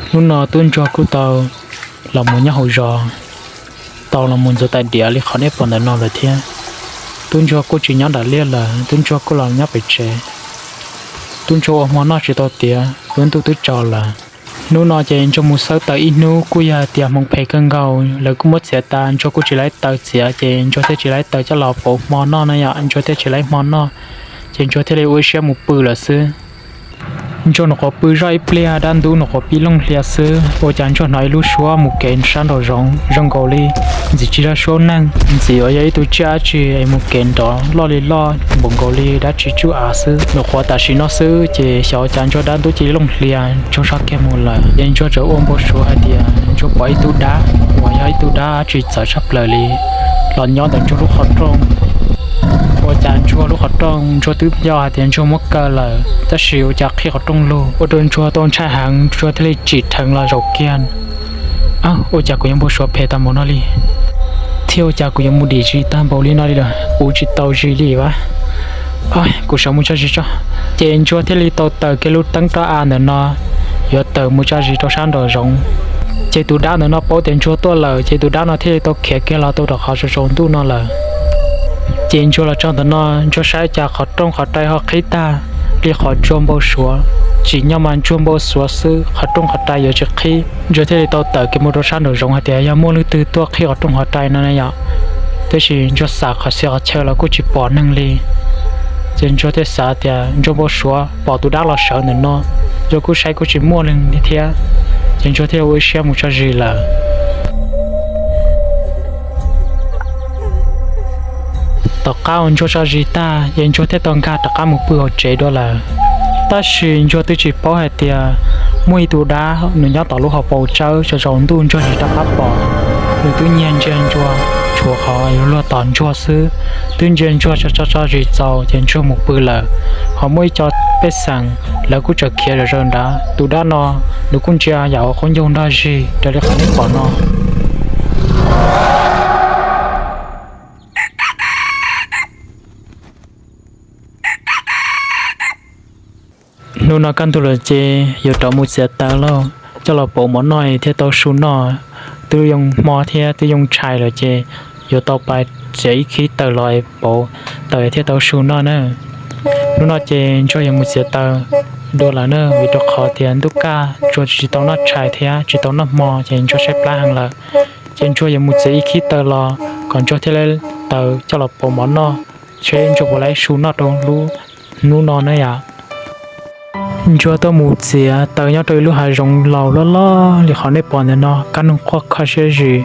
Hnub no tub ntsuag kuj tau los mus nyob hauv zos, tau los mus ntxuav tais diav li qhov nej pom ntawm no lawm thiab. Tub ntsuag kuj tsis nyob nram liaj lawm, tub ntsuag kuj los nyob pem tsev. Tub ntsuag ua hmo noj tsis tau tiav, lub ntuj twb tsaus lawm. Hnub no ces ntsuag mus xawb taws ib hnub kuj yog hais tias hmoov phem kawg nkaus, lawv kuj muab txiav tas, ntsuag kuj tsis laib taws txiav, ces ntsuag thiaj tsis laib taws coj los pauv hmo noj na yom, ntsuag thiaj tsis laib hmo noj, ces ntsuag thiaj li ua ib siab mus pw lawm xwb. Ntsuag nyuam qhuav pw zoj ib pliag, dab ntub nyuam qhuav pib looj hlias xwb, ua cas ntsuag hnov ib lub suab mus kev sab nraum zoov zoo nkaus li ntxim tsis yog suab neeg, ntxim uas yog ib tug tsiaj dab tsi es mus kev nrov loj li loj npaum nkaus li dab tsi tsuj av xwb. Nyuam qhuav tam sim no xwb ces xyov ua cas ntsuag dab ntub cia li looj hlias, ntsuag sab kiag mus lawm. Ces ntsuag txawm ua npau suav hais tias ntsuag pom ib tug dab uas yog ib tug dab tsis txawv tshaj plaws li los nyob ntawm ntsuag lub qhov rooj. Ua cas ntsuag lub qhov rooj ntsuag twb nco hais tias ntsuag muab kaw lawm, tab sis ua cas qhib qhov rooj lug ua rau ntsuag tau ntshai heev, ntsuag thiaj li tsim dheev los zaum kiag. Ua cas kuv yuav npau suav phem tag npaum no li, thiab ua cas kuv yuav mus dim zis tag npaum li no li lawm, ua tsis tau zis li a. Kuv sawv mus tso zis tso. Ces ntsuag thiaj li tau taws kiag lub teeb roj av ntawm no, yuav tawm mus tso zis rau sab nraum zoov. Ces tus dab ntawm no paub tias ntsuag tuaj lawm, ces tus dab no thiaj li tau khiav kiag los tau rau qhov tsaus ntuj no lawm. Ces ntsuag los txog ntawm no, ntsuag saib cas qhov rooj qhov rai ho qhib tag li qhov ntsuag npau suav. Tsim nyog mas ntsuag npau suav xwb, qhov rooj qhov rai yuav tsis qhib. Ntsuag thiaj li tau tawm kiag mus rau sab nraum zoov hais tias yog muaj leej twg tuaj qhib qhov rooj qhov rai no ne yom. Tab sis ntsuag xav qhov xia qhov chaw los kuj tsis pom neeg li. Ces ntsuag thiaj xav tias ntsuag npau suav pom tus dab los sawv ntawm no, ntsuag kuj saib kuj tsis muaj neeg li thiab, ces ntsuag thiaj ua ib siab mus tso zis lawm. Tom qab uas ntsuag tso zis tag, ces ntsuag thiaj tau nkag rov qab mus pw hauv tsev dua lawm. Tab sis ntsuag twb tsis paub hais tias muaj ib tug dab nws nyob tom lub hauv paus tsawb, tsaus ntuj ntsuag tsis rov qab pom. Nws twb nyiag ntsia ntsuag, tshuav qhov yuav luag tom ntsuag xwb. Twb ntsia ntsuag tso tso tso zis txaus ces ntsuag mus pw lawm. Ho muaj ib co pej xeem, lawv kuj tseem khiav zom zaws nrad. Tus dab no nws kuj ntsia yam ua qub ncaug nrog zis raws li qhov nej pom no. Hnub no kaj ntug lawm ces yuav rov mus txiav taws lauj, coj los pauv mov noj thiaj tau su noj. Twb yoo hmo thiab twb yoo tshais lawm ces yuav tau pais txiav ib khib taws los pauv taws thiaj tau su noj na. Hnub no ces ntsuag yuav mus txiav taws dua lawm na, vim rau qhov tias ntuj kaj ntsuag tsis tau noj tshais thiab tsis tau noj hmo ces ntsuag saib plab heev lawm. Ces ntsuag yuav mus txiav ib khib taws los kom ntsuag thiaj li taws coj los pauv mov noj, seb ntsuag puas laib su noj rau lub hnub no na yom. Ntsuag tuaj mus txiav taws nyob rau ib lub hav zoov laus loj loj li qhov nej pom ntawm no, kaj nug quaj kho siab zis.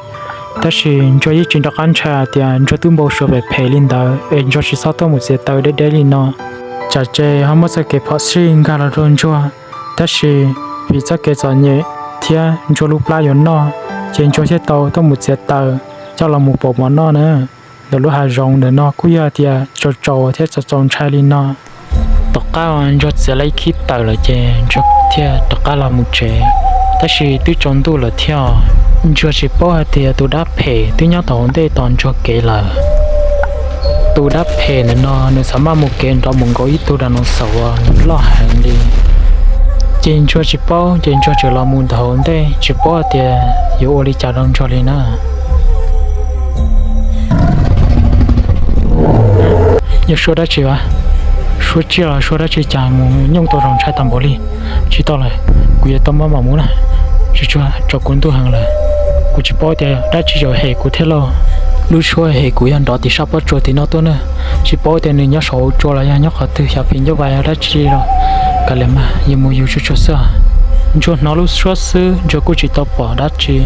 Tab sis ntsuag yeej tsis nco qab ntshai hais tias ntsuag twb npau suav phem phem li ntawd es ntsuag tsis txhob tuaj mus txiav taws deb deb li no. Tsam ces ho muaj txoj kev phom sij nkag los rau ntsuag. Tab sis vim txoj kev txom nyem thiab ntsuag lub plab yuav noj, ces ntsuag thiaj tau tuaj mus txiav taws coj los mus pauv mov noj na. Ntawm lub hav zoov ntawm no kuj yog tias tsaus tsaus thiab txaus txaus ntshai li no. Tom qab ntsuag txiav lawm ib khib taws lawm ces ntsuag thiaj rov qab los mus tsev. Tab sis twb tsaus ntuj lawm thiab, ntsuag tsis paub hais tias tus dab phem twb nyob tom ntej tos ntsuag kev lawm. Tus dab phem ntawm no nws xav maj mus kev nrov mus nkaus ib tug da nau xaum uas loj heev li. Ces ntsuag tsis paub, ces ntsuag tseem los mus ntawm hauv ntej, tsis paub tias yuav ua li cas rau ntsuag li na. Yog suab dab tsi a? Suab tsiaj los suab dab tsi cas mus nyooj tau zoo ntshai tag npaum li? Tsis tau lawm, kuv yuav tau maj mam mus na. Tsuag tsuag, tsaus kuv ntuj heev lawm. Kuv tsis paub tias dab tsi yuav hem kuv thiab lauj. Lub suab hem kuv yog nrov tim sab pob tsuas tim no tuaj na. Tsis paub tias nws nyob saum hauv tsua los yog nyob qhov twg, xyov phim nyuj vais yog dab tsi los. Kav liam mas, yuav mus yus tsuag tsuag xwb. Ntsuag hnov lub suab xwb, ntsuag kuj tsis tau pom dab tsi,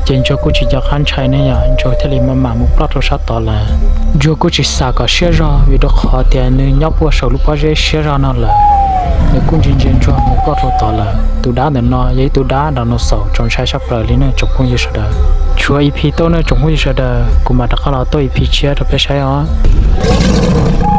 ces ntsuag kuj tsis nco qab ntshai ne yom, ntsuag thiaj li maj mam mus ploj rau sab tod lawm. Ntsuag kuj tsis xav kom siab zog vim rau qhov tias nws nyob puag saum lub pob zeb siab zog no lawm. Nws kuj ntsia ntsia ntsuag mus ploj rau tod lawm. Tus dab ntawm no yog ib tug dab da nau xaum txaus ntshai sab plaws li ne tsoom phooj ywg sawv daws. Tshuav ib phim tau ne tsoom phooj ywg sawv daws, kuv mam rov qab los tuaj ib phim tshiab rau peb saib os.